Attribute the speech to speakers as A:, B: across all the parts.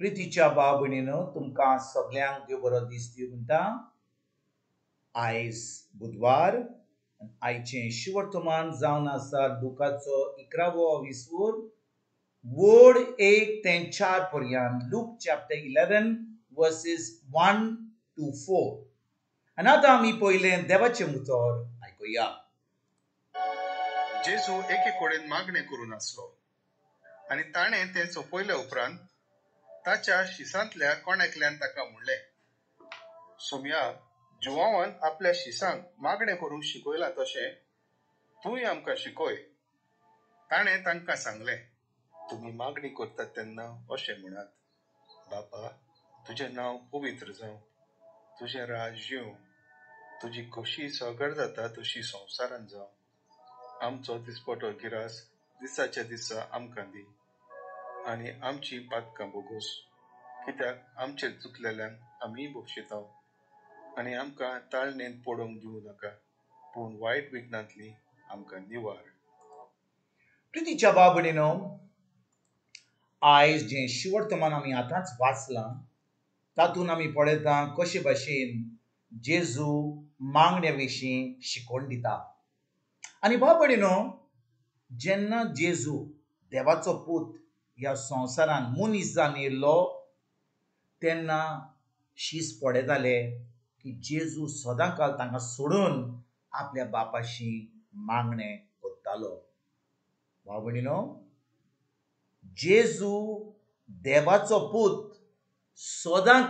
A: प्रितीच्या भाव भयणीनो, तुमकां सगल्यांक देव बरो दीस दिवं म्हणटा. आयज बुधवार, आयचें शुवर्तमान जावन आसा लुकाचो 11वो विसवूर वड 1 ते 4 पर्यंत, लूक चॅप्टर 11 वर्सीस 1 to 4. आनी आतां आमी पयलें देवाचें उतर आयकुया.
B: जेजू एके कडेन मागणें करून आसलो आनी ताणें तें सोंपयल्या उपरांत ताच्या शिसांतल्या कोण एकल्यान ताका म्हणलें, सोमया, जुवांवान आपल्या शिसांक मागणें करूंक शिकयलां तशें तूंय आमकां शिकय. ताणें तांकां सांगलें, तुमी मागणी करतात तेन्ना अशें म्हणात, बापा, तुजें नांव पवित्र जावं, तुजें राज येवं, तुजी कशी सगळ जाता तशी संवसारान जावं, आमचो दिसपटो गिरास दिसाच्या दिसा आमकां दी आनी आमची पातकां बोगोस, कित्याक आमचेर चुकलेल्यांक आमी बक्षिता, आनी आमकां ताळणेंत पडोवंक दिवं नाका, पूण वायट विघ्नांतली आमकां निवार.
A: प्रितीच्या भाव भयणीनो, आयज जें शिवर्तमान आमी आतांच वाचलां तातूंत आमी पळयता कशे भाशेन जेजू मागण्या विशीं शिकवण दिता. आनी भाव भयणीनो, जेन्ना जेजू देवाचो पूत ह्या संवसारान मनीस जावन येयल्लो तेन्ना शीस पळयताले की जेजू सदां काल तांकां सोडून आपल्या बापाशी मागणें करतालो. भाव भयणीनो, जेजू देवाचो पूत सदां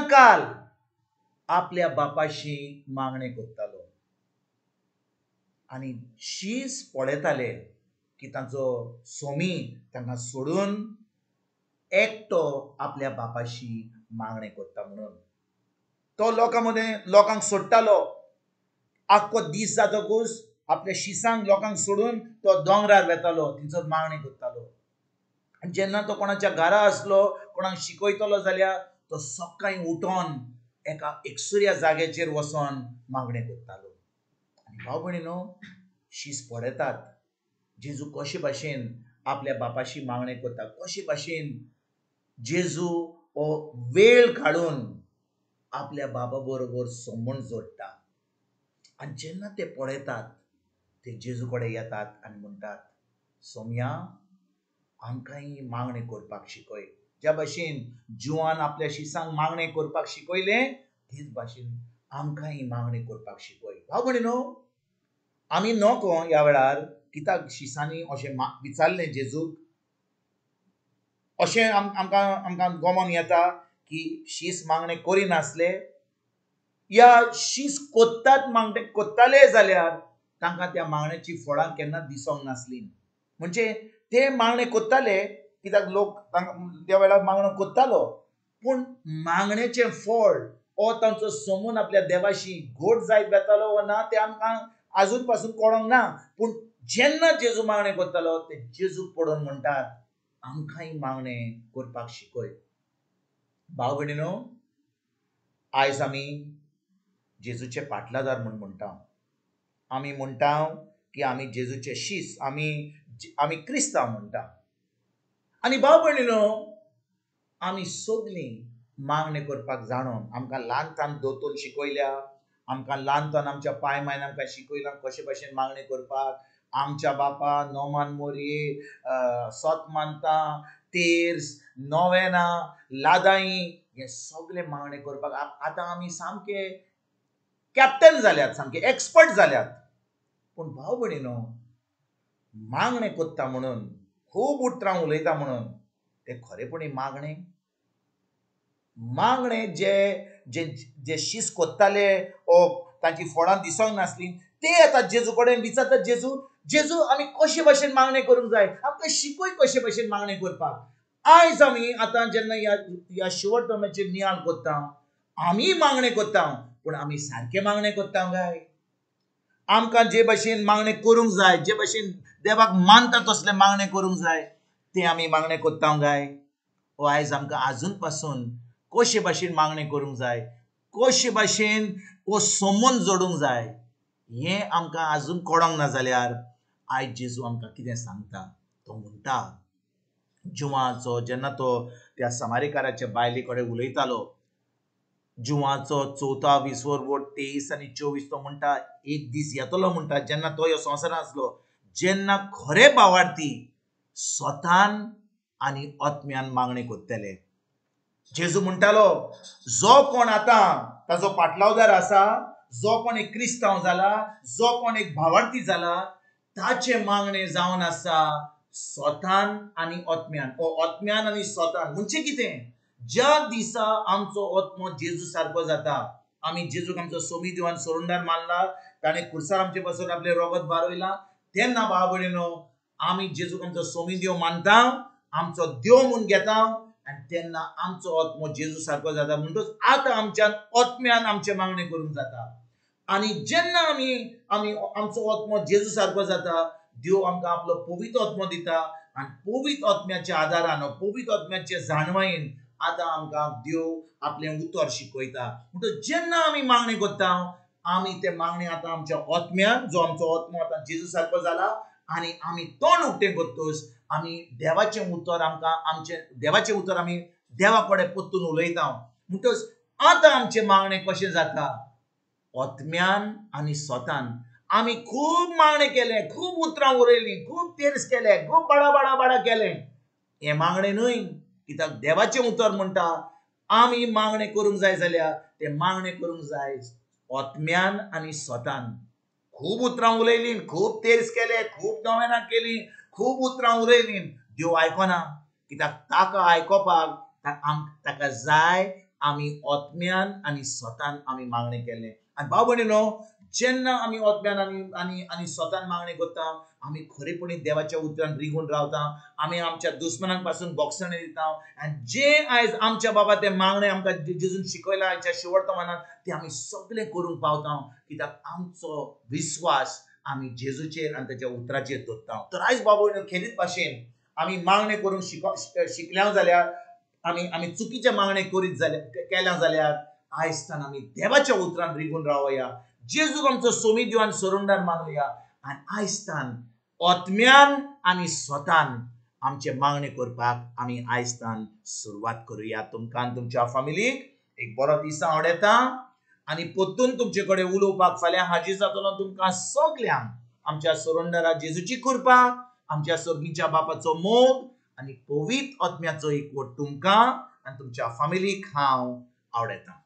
A: काल आपल्या बापाशी मागणें करतालो. आनी शीस पळयताले की तांचो सोमी तांकां सोडून एकटो आपल्या बापाशी मागणें करता म्हणून तो लोकां मदें लोकांक सोडटालो. आख्खो दीस जातकूच आपल्या शिसांक लोकांक सोडून तो दोंगरार वेतालो, थंयसर मागणें करतालो. आनी जेन्ना तो कोणाच्या घरा आसलो, कोणाक शिकयतलो जाल्यार तो सकाळीं उठोन एका एकसुऱ्या जाग्याचेर वचोन मागणें करतालो. आनी भाव भयणीनो, शीस पळयतात जेजू कशे भाशेन आपल्या बापाशी मागणें करता, कशे भाशेन जेजू हो वेळ काडून आपल्या बाबा बरोबर संबंद जोडटा. आनी जेन्ना ते पळयतात ते जेजू कडेन येतात आनी म्हणटात, सोमया, आमकांय मागणें करपाक शिकय. ज्या भाशेन जुवान आपल्या शिसांक मागणें करपाक शिकयलें तेच भाशेन आमकांय मागणें करपाक शिकय. भाव भयणीनो, आमी नको ह्या वेळार कित्याक शिसांनी अशें विचारलें जेजूक, अशें आमकां आमकां गमन येता की शीस मागणें करिनासले या शीस कोत्तात मागणें कोत्ताले जाल्यार तांकां त्या मागण्याची फळां केन्ना दिसोंक नासलीं. म्हणजे ते मागणें कोत्ताले कित्याक लोक तांकां त्या वेळार मागणो कोत्तालो, पूण मागण्याचें फळ हो तांचो समून आपल्या देवाशी घोट जायत वेतालो वा ना तें आमकां आजून पासून कळोंक ना. पूण जेन्ना जेजू मागणें करतालो ते जेजूक पळोवन म्हणटात, आमकांय मागणें करपाक शिकय. भाव भयणीनो, आयज आमी जेजूचे पाटलादार म्हूण म्हणटा. आमी म्हणटा की आमी जेजूचे शीस, आमी क्रिस्तांव म्हणटा. आनी भाव भयणीनो, आमी सगलीं मागणें करपाक जाणून आमकां ल्हानतान दोतोर शिकयल्या, आमकां ल्हानतान आमच्या पाय मायन आमकां शिकयलां कशे भाशेन मागणें करपाक. आमच्या बापा नोमान मोरये, सोत मानता, तेर्स, नोवेना, लादाई हे सगळे मागणें करपाक आतां आमी सामके कॅप्टन जाल्यात, सामके एक्सपर्ट जाल्यात. पूण भाव भयणीनो, मागणें करता म्हणून खूब उतरां उलयता म्हणून ते खरेपणी मागणें मागणें जे जे जे शीस कोत्ताले ओ तांची फळां दिसोंक नासलीं ते आतां जेजू कडेन विचारतात, जेजू जेजू आमी कशे भाशेन मागणें करूंक जाय, आमकां शिकय कशे भाशेन मागणें करपाक. आयज आमी आतां जेन्ना ह्या शिवटमाचेर नियाळ करता, आमी मागणें करता, पूण आमी सारकें मागणें करता काय? आमकां जे भाशेन मागणें करूंक जाय, जे भाशेन देवाक मानता तसलें मागणें करूंक जाय तें आमी मागणें करता काय? ओ आयज आमकां आजून पासून कशे भाशेन मागणें करूंक जाय, कशे भाशेन हो संबंद जोडूंक जाय हें आमकां आजून कळोंक ना जाल्यार आयज जेजू आमकां कितें सांगता? तो म्हणटा, जुवाचो जेन्ना तो त्या समारीकाराच्या बायले कडेन उलयतालो, जुवाचो 4 20 23 आनी 24 तो म्हणटा, एक दीस येतलो म्हणटा जेन्ना तो ह्या संवसारांत आसलो, जेन्ना खरे भावार्थी स्वतान आनी आत्म्यान मागणें करतले. जेजू म्हणटालो, जो कोण आतां ताजो पाटलावदार आसा, जो कोण एक क्रिस्तांव जाला, जो कोण एक भावार्थी जाला, ताचें मागणें जावन आसा स्वतान आनी आत्म्यान. ओ आत्म्यान आनी स्वतान म्हणजे कितें? ज्या दिसा आमचो आत्मो जेजू सारको जाता, आमी जेजूक आमचो सोमी देवान सोरुंडार मानला, ताणें खुर्सार आमचे पासून आपलें रोगत बारयलां, तेन्ना भाव भयणीनो आमी जेजूक आमचो सोमी देव मानता, आमचो देव म्हूण घेता आनी तेन्ना आमचो आत्मो जेजू सारको जाता. म्हणटच आतां आमच्यान आत्म्यान आमचें मागणें करूंक जाता. आनी जेन्ना आमी आमी आमचो आत्मो जेजू सारको जाता, देव आमकां आपलो पवित्र आत्मो दिता आनी पवित्र आत्म्याच्या आदारान, पवित्र आत्म्याचे जाणवायेन आतां आमकां देव आपलें उतर शिकयता. म्हणटच जेन्ना आमी मागणें करता, आमी तें मागणें आतां आमच्या आत्म्यान, जो आमचो आत्मो आतां जेजू सारको जाला, आनी आमी तोंड उक्तें करतच आमी देवाचें उतर आमकां आमचें देवाचें उतर आमी देवा कडेन परतून उलयता. म्हणटच आतां आमचें मागणें कशें जाता? आत्म्यान आनी स्वतान. आमी खूब मागणें केलें, खूब उतरां उलयलीं, खूब तेर्स केले, खूब बाडा बाडा बाडा केलें, हें मागणें न्हय. कित्याक देवाचें उतर म्हणटा आमी मागणें करूंक जाय जाल्यार तें मागणें करूंक जाय आत्म्यान आनी स्वतान. खूब उतरां उलयलीं, खूब तेर्स केले, खूब नवेनां केलीं, खूब उतरां उलयलीं, देव आयकना. कित्याक ताका आयकोपाक ताका जाय आमी आत्म्यान आनी स्वतान आमी मागणें केलें. आनी भाव भयणीनो, जेन्ना आमी आत्म्यान आनी आनी आनी स्वतान मागणें करता, आमी खरेपणी देवाच्या उतरान रिगून रावता, आमी आमच्या दुस्मनांक पासून बोगसणें दिता. आनी जें आयज आमच्या बाबा तें मागणें आमकां जेजून शिकयलां आयच्या शेवटमानान, तें आमी सगळें करूंक पावता. कित्याक आमचो विस्वास आमी जेजूचेर आनी ताच्या उतराचेर दवरता. तर आयज बाबा खेरीत भाशेन आमी मागणें करूंक शिकल्या जाल्यार, आमी आमी चुकीचें मागणें करीत जाल्यार केल्या जाल्यार, आयजतान आमी देवाच्या उतरान रिगून रावया, जेजूक आमचो सोमी देवान सोरुंडार मानुया आनी आयजतान आत्म्यान आनी स्वतान आमचें मागणें करपाक आमी आयजतान सुरवात करुया. तुमकां आनी तुमच्या फामिलीक एक बरो दीस आवडटा आनी परतून तुमचे कडेन उलोवपाक फाल्यां हाजीर जातलो. तुमकां सगल्यांक आमच्या सोरुंडारा जेजूची कृपा, आमच्या सर्गीच्या बापाचो मोग आनी पवित्र आत्म्याचो एकवट तुमकां आनी तुमच्या फामिलीक हांव आवडटा.